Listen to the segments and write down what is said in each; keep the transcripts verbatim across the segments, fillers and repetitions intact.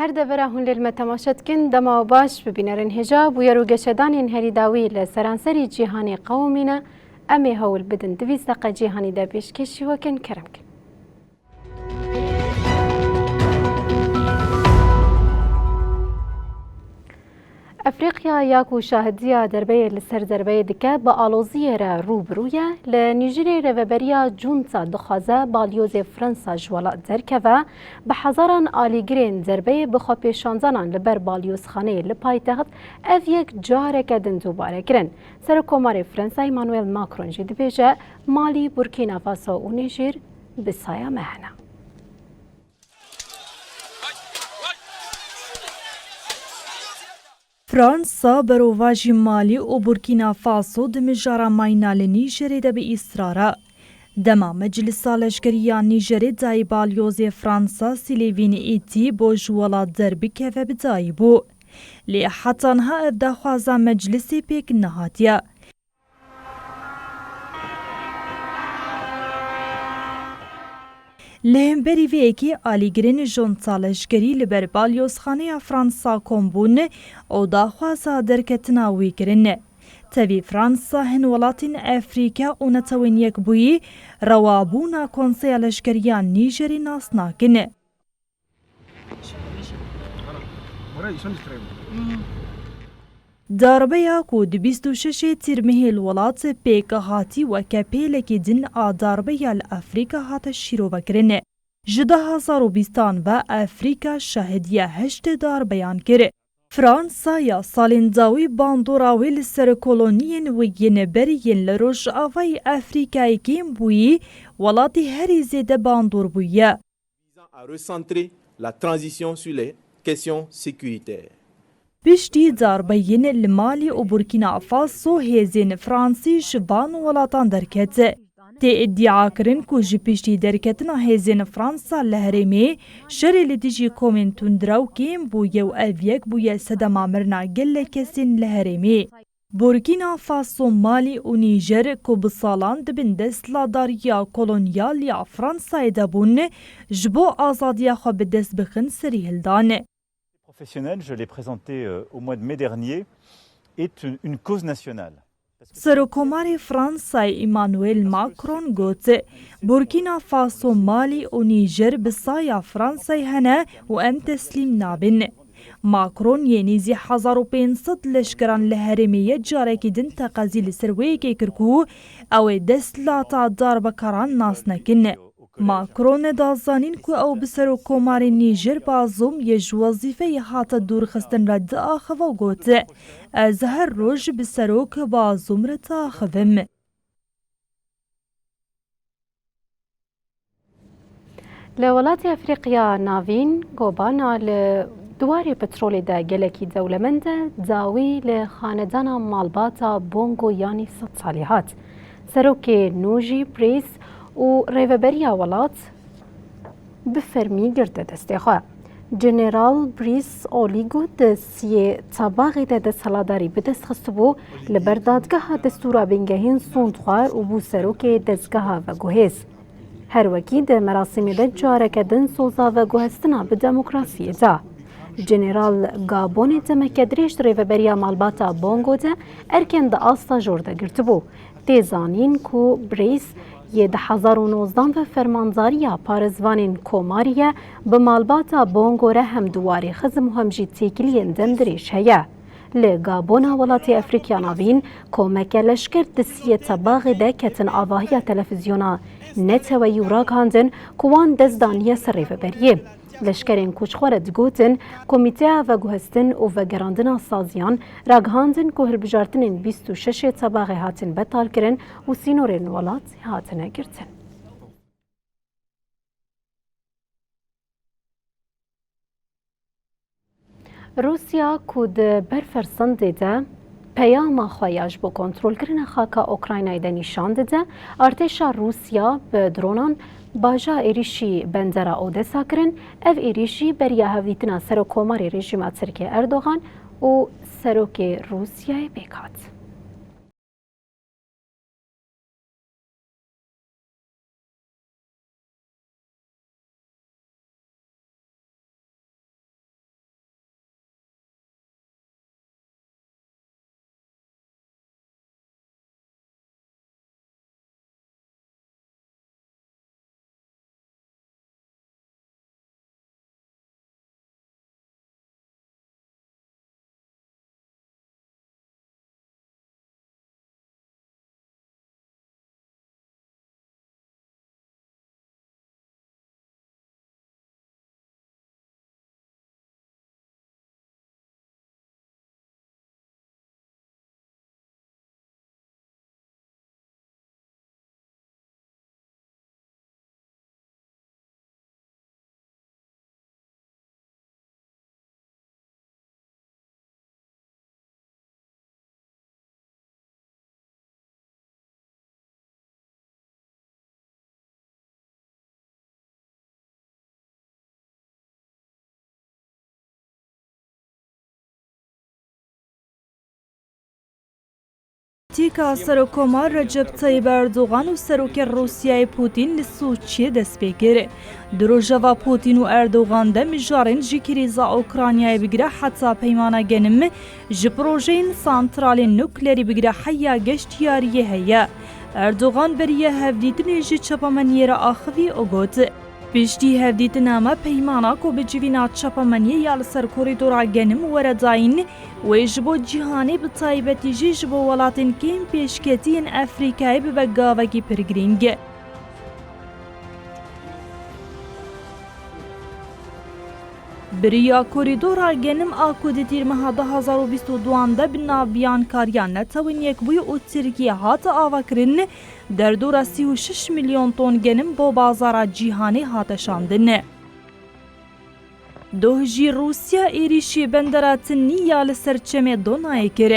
Her devera hûn lê li me temaşe dikin, dema we baş, bibînerin hêja bûyer û geşedanên herî dawî li seranserî cîhanê qewimîne. Em ê hewl bidin di bîst deqe cîhanî de pêşkêşî we kin, kerem kin. Efrîqya ya ku şahidiya derbeyê li ser derbeyê dike, bi aloziyê re rû bi rû ye. Li Nîjerê rêveberiya Junta dixwaze balyozê Fransa ji welat derkeve. Bi hezaran alîgirên derbeyê bi xwepêşandanan li ber balyozxaneyê li paytext ev yek careke din dubare kirin. Serokkomarê Fransa Emmanuel Macron jî dibêje, Malî, Burkîna Faso û Nîjer bi saya me hene. Fransa berovajî Malî û Burkîna Faso di mijara mayîna li Nîjerê de bi îsrar e. Dema Meclisa Leşkerî ya Nîjerê dayî balyozê Fransa Silêvîn Îtî bo ji welat derbikeve bi dayî bû. Lê heta niha ev daxwaza Meclisê pêk nehatiye. Li hemberî vê yekê alîgirên Junta Leşkerî li ber balyozxaneya Fransa kom bûn û daxwaza derketina wî kirin. Tevî Fransa hin welatên Efrîka û Netewên Yekbûyî rewabûna Konseya Leşkerî ya Nîjerê nas nakin. Darbeya ku di bîst û şeşê Tîrmehê li welat pêk hatî weke pêlekî din a darbeya li Efrîka hate şîrovekirin. Ji du hazar û bîstan ve Efrîka şahidiya heştê darbeyan kir. Fransa ya salên dawî bandora wê li ser koloniyên wê yên berî yên li Rojavayê Efrîkayê kêm bûyî, welatî herî zêde bandor bûye. Visant à recentrer la transition sur les questions sécuritaires. Piştî darbeyên li Malî û Burkîna Faso hêzên Fransî ji van welatan derket. Tê îdia kirin ku ji piştî derketina hêzên Fransa li herêmê, şerê li dijî komên tundrew kêm bûye û ev yek bûye sedema mirina gelek kesên li herêmê. Burkîna Faso, Malî û Nîjer ku bi salan di bin desthilatdariya kolonyal ya Fransayê de bûn, ji bo azadiya xwe bi dest bixin serî hildan. Professionnel, je l'ai présenté, euh, au mois de mai dernier, est une, une cause nationale. Serokkomarê Fransayê Emmanuel Macron got, Burkîna Faso, Malî û Nîjer bi saya Fransayê hene û em teslîm nabin. Macron yê nêzî hezar û pênc sed leşkeran li herêmê ye carekî din teqezî li ser wê yekê kir ku ew ê desthilata darbekaran nas nekin. Macron da zanîn ku ew bi serokkomarê Nîjer Bazum yê ji wezîfeyê hate dûrxistin re diaxive û got, Ez her roj bi serok Bazum re diaxivim. Li welatê Efrîqya Navîn, Gobana li di warê petrolê de gelekî dewlemend e, dawî li xanedana malbata Bongo yanî sed salî hat. Serokê nû jî Brice û rêveberiya welat bi fermî girte destê xwe. General Brice Oligui di siyê Tebaxê de desthilatdarî bi dest xistibû, li ber dadgeha destûra bingehîn sûnd xwar û bû serokê dezgeha veguhêz. Her wekî di merasîmê de careke din soza veguhestina bi demokrasiyê da. General Gabonê demeke dirêj di rêveberiya malbata Bongo de erkên di asta jor de girtibû. Tê zanîn ku Brice yê du hezar û nozdan ve fermandariya parêzvanên komarî ye, bi malbata Bongo re hem di warê xizm û hem jî têkiliyên dem dirêj heye. Li Gabona welatê Efrîkya Navîn, komeke leşker di siyê Tebaxê de ketin avahiya televîzyona neteweyî û ragihandin ku wan dest daniye ser rêveberiyê. Leşkerên ku ji xwe re digotin Komîteya Veguhestin û Vegerandina Saziyan ragihandin ku hilbijartinên bîst û şeşê Tebaxê hatin betalkirin û sînorên welat hatine girtin. Rûsya ku di berfirsindê de peyama xwe ya ji bo kontrolkirina xaka Ukraynayê de nîşan dide, artêşa Rûsya bi dronan baja êrîşî bendera Odesa kirin. Ev êrîş jî beriya hevdîtina Serokkomarê rejîma Tirkê Erdogan û Serokê Rûsyayê pêk hat. Tîka Serokkomar Recep Tayyip Erdogan û Serokê Rûsyayê Putin li Soçiyê dest pê kir. Di rojeva Putin û Erdogan de mijarên ji krîza Ukraynayê bigire heta peymana genim, ji projeyên santralên nuklerî bigire heya geştiyariyê heye. Erdogan beriya hevdîtinê ji çapemeniyê re axivî û got, Piştî hevdîtina me peymana ku bi civîna çapemeniyê ya li ser korîdora genim were dayîn, wê ji bo cîhanê bi taybetî jî ji bo welatên kêm pêşketî yên Efrîkayê bibe gavekî pir girîng. Beriya korîdora genim a ku di tîrmeha du hazar û bîst û duan de bi nav biyankariya Netewên Yekbûyî û Tirkiyê hate avakirin, derdora sî û şeş milyon ton genim bo bazara cîhanê hate şandin. Doh jî Rûsya êrîşî bendera Tinî ya li ser çemê Donayê kir.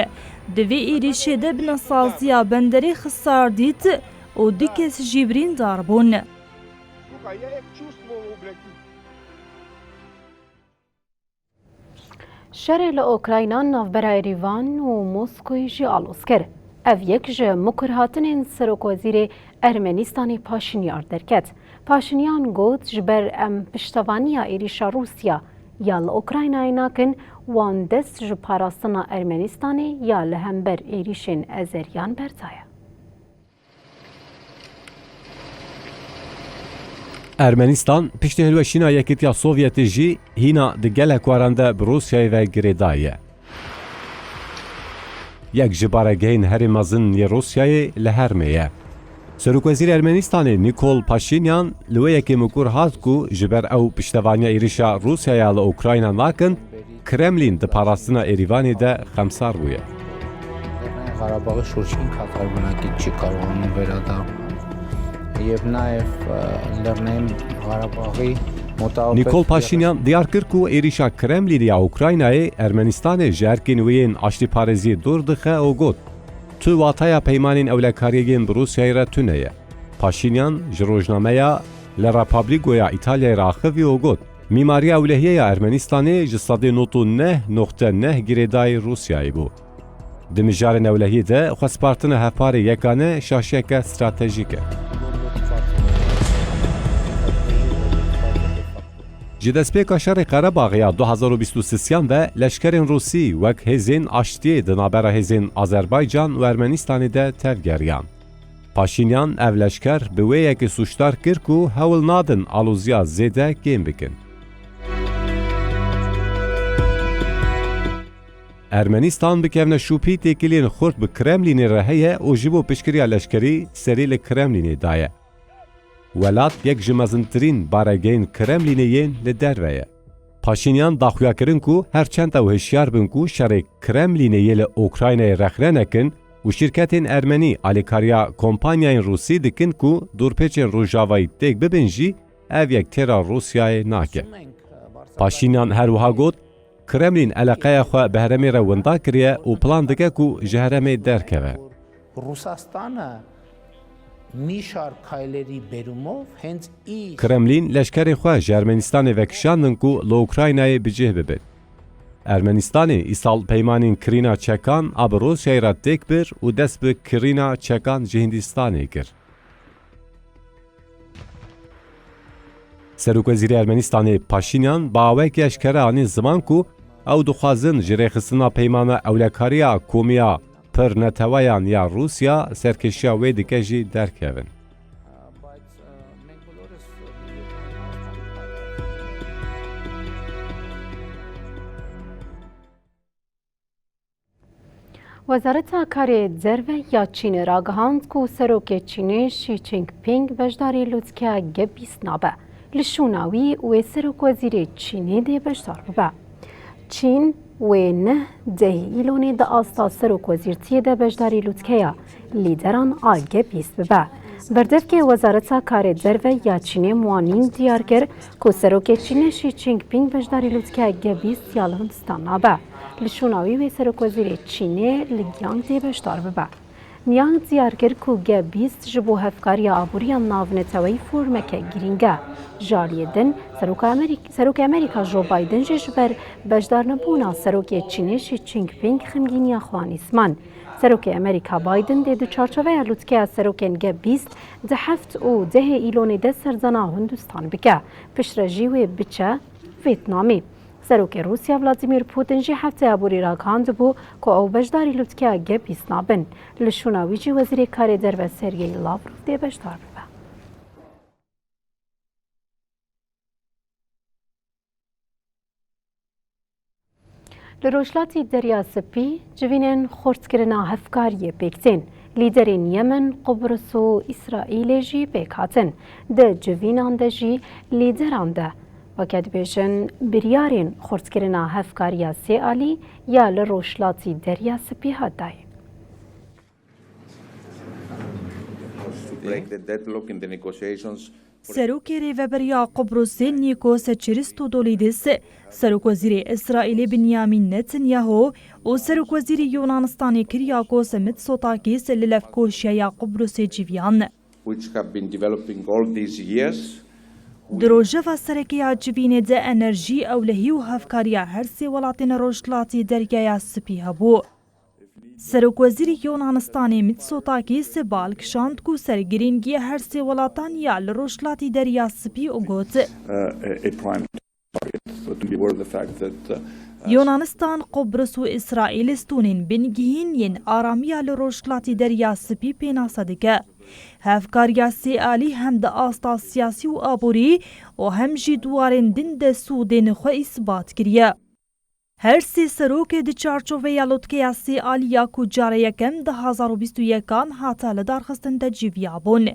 Di vê êrîşê de binsaziya benderê xisar dît û du kes jî birîndar bûn. Şerê li Ukrayna navbera Êrîvan û Moskoyê jî aloz kir. Ev yek ji mikurhatinên serokwezîrê Ermenistanê Paşinyan derket. Paşinyan got, ji ber em piştevaniya êrîşa Rûsya ya li Ukraynayê nakin, wan dest ji parastina Ermenistanê ya li hember êrîşên Ezeriyan berdaye. Ermenistan piştî hilweşîna Yekîtiya Sovyetê jî hîna di gelek waran de bi Rûsyayê ve girêdayî ye. Yek ji baregehên herî mezin yê Rûsyayê li Hermê ye. Serokwezîrê Ermenistanê Nikol Paşinyan li wê yekê mikur hat ku ji ber ew piştevaniya êrîşa Rûsyaya li Ukrayna nakin, Kremlîn di parastina Êrîvanê de xemsar bûye. Lernê Xarabaxê şûrşîn katar bûna ki çi karwanî verada. Yevnayev, e, lernê Xarabaxê mutawefek Nîkol Paşînyan diyar kir ku êrîşa Kremlînê ya Ukraynayê Ermenistanê ji erkên wê yên aştîparêziyê dûr dixe û got, Tu wataya peymanên ewlekariyê yên bi Rûsyayê re tune ye. Paşînyan ji rojnameya Le Repubblico ya Îtalyayê re axivî û got, Mîmariya ewlehiyê ya Ermenistanê ji sedê nod û neh noqte neh girêdayî Rûsyayê bû. Di mijarên ewlehiyê de xwespartina hevparê yekane şaşiyeke stratejîk e. Ji destpêka şerê Qerebaxê ya du hazar û bîst û sisiyan ve leşkerên Rûsî wek hêzên aştiyê di navbera hêzên Azerbaycan û Ermenistanê de tevgeriyan. Paşînyan ev leşker bi wê yekê sûcdar kir ku hewl nadin aloziya zêde kêm bikin. Ermenistan bi kevneşûpî têkiliyên xurt bi Kremlînê re heye û ji bo piştgiriya leşkerî serî li Kremlînê daye. Welat yek ji mezintirîn baregehên Kremlînê yên li derve ye. Paşînyan daxuya kirin ku her çend ew hişyar bin ku şerê Kremlînê yê li Ukraynayê rexne nekin û şîrketên ermenî alîkariya kompanyayên rûsî dikin ku dorpêçên rojavayî têk bibin jî, ev yek têra Rûsyayê nake. Paşînyan her wiha got, Kremlîn eleqeya xwe bi herêmê re winda kiriye û plan dike ku ji herêmê derkeve. Rusastana mîşar kayleri berumov hent î Kremlîn leşkerê xwe ji Ermenistanê vekişandin ku li Ukraynayê bi cih bibin. Ermenistanê îsal peymanên kirîna çekan a bi Rûsyayê re têk bir û dest bi kirîna çekan ji Hindistanê kir. Serokwezîrê Ermenistanê Paşînyan bi awayekî eşkere anî ziman ku ew dixwazin ji rêxistina peymana ewlekariya komiya pir neteweyan ya Rûsya serkêşiya wê dike jî derkevin. Wezareta Karê Derve ya Çînê ragihand ku serokê Çînê Xi Jinping beşdarî lûtkeya G bîst nabe. Li şûna wî wê serokwezîrê Çînê dê beşdar bibe. Çîn wê neh dehê Îlonê di asta serokwezîrtiyê de beşdarî lûtkeya lîderan a G bîst bibe. Berdevkê Wezareta Karê Derve ya Çînê Wang Yi diyar kir ku serokê Çînê Xi Jinping beşdarî lûtkeya G bîst ya li Hindistan nabe. Li şûna wî wê serokwezîrê Çînê Li Qiang dê beşdar bibe. Qiang diyar kir ku G bîst ji bo hevkariya aboriya navneteweyî formeke girîng e. Ji aliyê din, Seroka Amerîk-, Serokê Amerîka Joe Biden jî ji ber beşdarnebûna serokê Çînê Xi Jinping xemgîniya xwe anî ziman. Serokê Amerîka Biden dê di çarçoveya lûtkeya serokên G bîst di heft û dehê Îlonê de serdana Hindistan bike, piştre jî wê biçe Vêtnamê. Serokê Rûsya Vladimir Putin jî hefteya borî ragihandibû ku ew beşdarî lûtkeya G bîst nabin. Li şûna wî jî Wezîrê Karê Derve Sergey Lavrov dê beşdar bibe. Li Rojhilatî Derya Spî civînên xurtkirina hevkariyê pêk tên. Lîderên Yemen, Qubrus û Îsraîlê jî pêk hatin. Di civînan de jî lîderan de, weke dibêjin, biryarên xurtkirina hevkariya sê alî ya li Rojhilatî Derya Spî hat dayîn. To break the deadlock in the negotiations. Serokê Rêveberiya Qubrusê Nikos Christodoulidis, Serokwezîrê Îsraîlê Binyamin Netanyahu û Serokwezîrê Yunanistanê Kyriakos Mitsotakis li levkoşiya ya Qubrusê civiyan. Which have been developing all these years. Di rojeva sereke ya civînê de enerjî, ewlehî û hevkariya her sê welatên Rojhilatî Deryaya Spî hebû. Serokwezîrê Yunanistanê Mitsotakis bal kişand ku ser girîngiya her sê welatan ya li Rojhilatî Derya Spî û got, Uh, a, a prime target, but to be aware of the fact that, uh, Yunanistan, Qubrus û Îsraîl stûnên bingihîn yên aramiya li Rojhilatî Derya Spî pênase dike. Hevkariya sê alî hem di asta siyasî û aborî û hem jî di warên din de sûdên xwe îsbat kiriye. Her sê serok di çarçoveya lotkeya sê alî ya ku cara yekem du hazar û bîst û yekan hate lidarxistin de civiyabûn.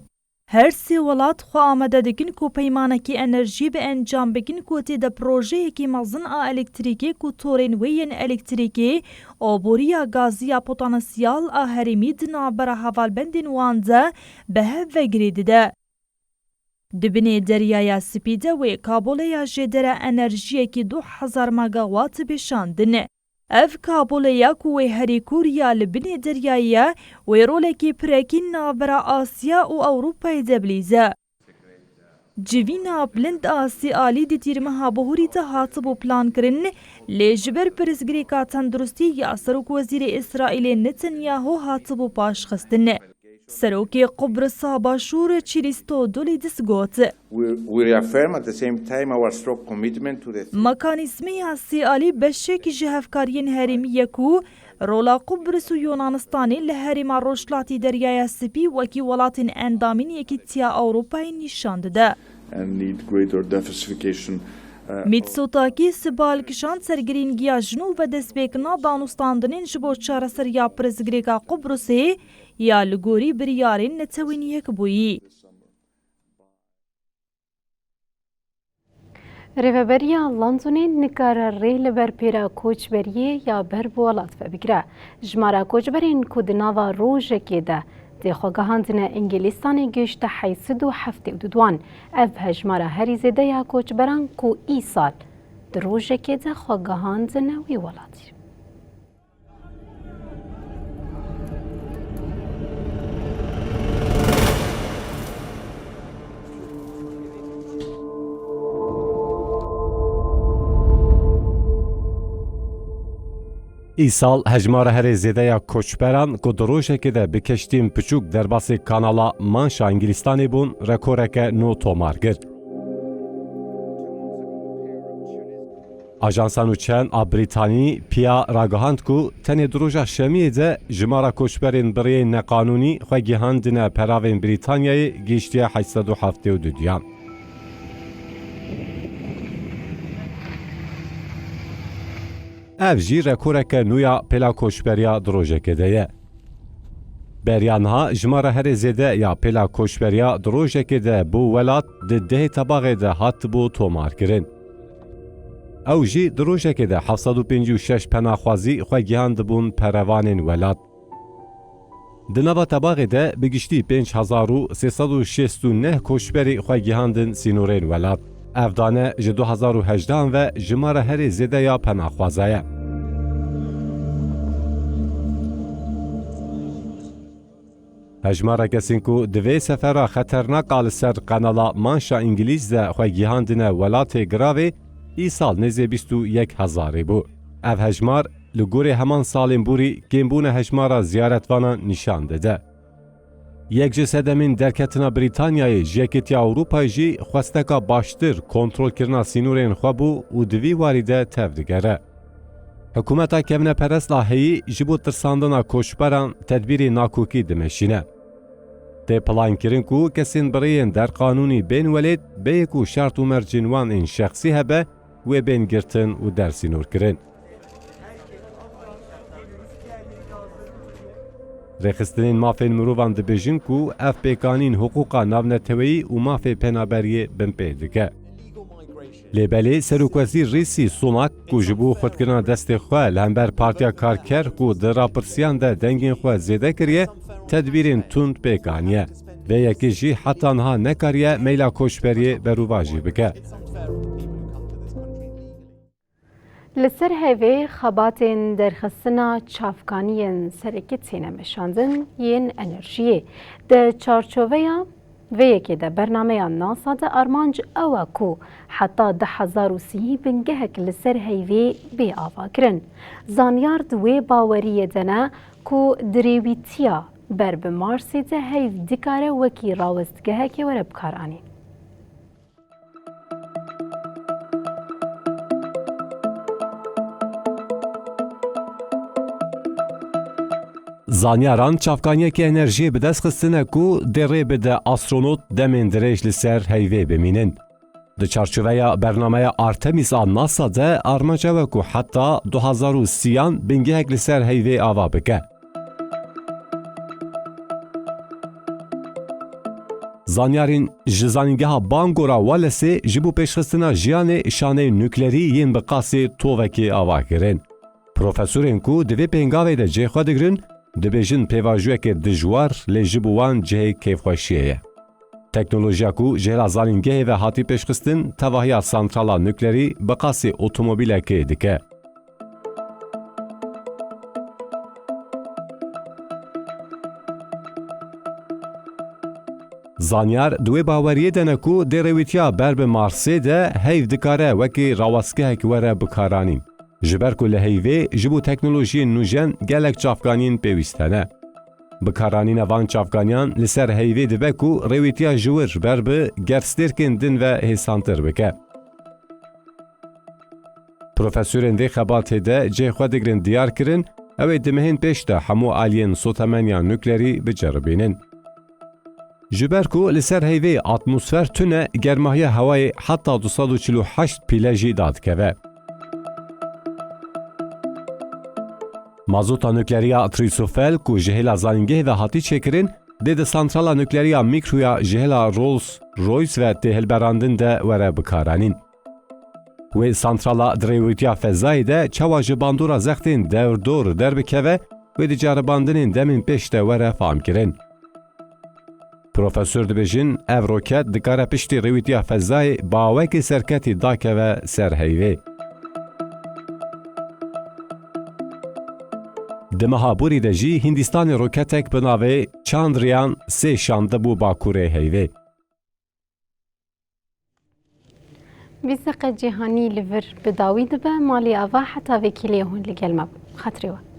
Her sê welat xwe amade dikin ku peymanekî enerjî bi encam bikin ku tê de projeyekî mezin a elektrîkê ku torên wê yên elektrîkê, aboriya gazî ya potansiyal a herêmî di navbera hevalbendên wan de bi hev ve girê dide. Di binê Deryaya Spî de wê kaboleya jêdere enerjiyekî du hezar megawatt bêşandin. Ev kaboleya ku wê herî kûr ya li binê deryayê ye, wê rolekî pirekî navbera Asya û Ewropayê de bilîze. Civîna bilind a sê alî di tîrmeha bihurî de hatibû plankirin, lê ji ber pirsgirêka tenduristî ya Serokwezîrê Îsraîlê Netanyahu hatibû paşxistin. Serokê Qubrisa Başûr Çîrîsto Dolîdis got, We, we reaffirm at the same time our strong commitment to the Mekanîzmeya sê alî beşek ji hevkariyên herêmî ye ku rola Qubris û Yunanistanê li herêma Rojhilatî Deryaya Spî wekî welatên endamên Yekîtiya Ewropayê nîşan dide. And need greater diversification, uh, Mitsotakis bal kişand ser girîngiya ji nû ve destpêkirina danûstandinên ji bo çareseriya pirsgirêka Qubrisê ya li gorî biryarên Netewên Yekbûyî. Rêveberiya Londonê nikare rê li ber pêra koçberiyê ya ber bi welat ve bigire. Jimara koçberên ku di nava rojekê de tê xwe gihandine Îngilîstanê gihişte heyt sed û heftê û du wan. Ev hejmara herî zêde ya koçberan ku îsal di rojekê de xwe gihandine wî welatî. Îsal hejmara herê zêde ya koçberan ku di rojekê de bi keştiyên piçûk derbasî kanala Manşa Îngilîstanê bûn, rekoreke nû tomar kir. Ajansa nûçeyan a Brîtanî, P I A, ragihand ku tenê di roja şemiyê de jimara koçberên bi rêyên neqanûnî xwe gihandine peravên Brîtanyayê gihiştiye heşt sed û heftê û du diyan. Ev jî rekoreke nû ya pêla koçberiya di rojekê de ye. Beriya niha jimara herê zêde ya pêla koçberiya di rojekê de bo welat di dehê tebaxê de hatibû tomarkirin. Ew jî di rojekê de heft sed û pêncî û şeş penaxwazî xwe gihandibûn perevanên welat. Di nava tebaxê de bi giştî pênc hezar û sê sed û şêst û neh koçberî xwe gihandin sînorên welat. Ev dane ji du hezar û hejdehan ve jimara herê zêde ya penaxwaza ye. Hejmara kesên ku di vê sefera xeternak a li ser Qenala Manşa Îngilîz de xwe gihandine welatê giravê, îsal nêzê bîst û yek hezarê bû. Ev hejmar li gorî heman salên borî kêmbûna hejmara ziyaretvanan nîşan dide. Yek ji sedemên derketina Brîtanyayê ji Yekîtiya Ewropayê jî xwesteka baştir kontrolkirina sînorên xwe bû û di vî warî de tev digere. Hikûmeta kevneperest a heyî ji bo tirsandina koçberan tedbîrê nakokî dimeşîne. Tê plankirin ku kesên bi rêyên derqanûnî bên welêt, bêyî ku şert û mercên wan ên şexsî hebe, wê bên girtin û dersînorkirin. Rêxistinên mafên mirovan dibêjin ku ev pêkanîn hiqûqa navneteweyî û mafê penaberiyê binpê dike. Lê belê Serokwezîr Rîsî Sunak, ku ji bo xurtkirina destê xwe li hember Partiya Karker ku di rapirsiyan de dengên xwe zêde kiriye, tedbîrên tund pêk aniye. Vê yekê jî heta niha nekariye meyla koçberiyê berovajî bike. Li ser hevê xebatên derxistina çavkaniyên serekî têne meşandin yên enerjiyê. Di çarçoveya vê yekê de bernameya NASA de armanc ew e ku heta du hezar û sî bingehek li ser heyvê bê avakirin. Zanyar di wê baweriyê de ne ku di rêwîtiya ber bi Marsê de heyv dikare wekî rawestgehekê were bikaranîn. Zanyaran çavkaniyeke enerjiyê bi dest xistine ku dê rê bide astronot demên dirêj li ser heyvê bimînin. Di çarçoveya bernameya Artemis a NASA de armanc ew e ku heta du hezar û sîyan bingehek li ser heyvê ava bike. Zanyarên ji Zanîngeha Bangor a Walesê ji bo pêşxistina jiyanê şaneyên nuklerî yên bi qasê tovekê ava kirin. Profesorên ku di vê pêngavê de cihê xwe digirin, dibêjin pêvajoyeke dijwar lê ji bo wan cihê kêfxweşiyê ye. Teknolojiya ku ji hêla zanîngehê ve hatî pêşxistin, tevahiya santrala nuklerî bi qasê otomobîlekê dike. Zanyar di wê baweriyê de ne ku dê rêwîtiya ber bi Marsê de heyv dikare wekî rawestgehek were bikaranîn. Ji ber ku li heyvê ji bo teknolojiyên nûjen gelek çavkaniyên pêwîst hene. Bikaranîna van çavkaniyan li ser heyvê dibe ku rêwîtiya ji wir ber bi gefstêrkên din ve hêsantir bike. Profesorên vê xebatê de cihê xwe digirin diyar kirin, ew ê di mehên pêş de hemû aliyên sotemeniya nuklerî biceribînin. Ji ber ku li ser heyvê atmosfer tune, germahiya hewayê heta du sed û çil û heşt pîle jî dadikeve. Mazota nuklerî ya Trisofel ku ji hêla zanîngehê ve hatî çêkirin, dê di santrala nuklerî ya Mîkroya ji hêla Rolls-Royce ve tê hilberandin de were bikaranîn. Wê santrala di rêwîtiya fezayê de çawa ji bandora zextên dewrdor derbikeve, wê di caribandinên demên pêş de were famkirin. Profesor dibêjin, ev roket dikare piştî rêwîtiya fezayê bi awekî serketî dakeve ser heyvê. Di meha borî de jî Hîndistanê roketek bi navê Chandrayaan sê şandibû bakurê heyvê. Vî seqe cîhanî li vir bi dawî dibe, malî ava heta vê kêliyê hûn li gel me bûn. Xatirê we.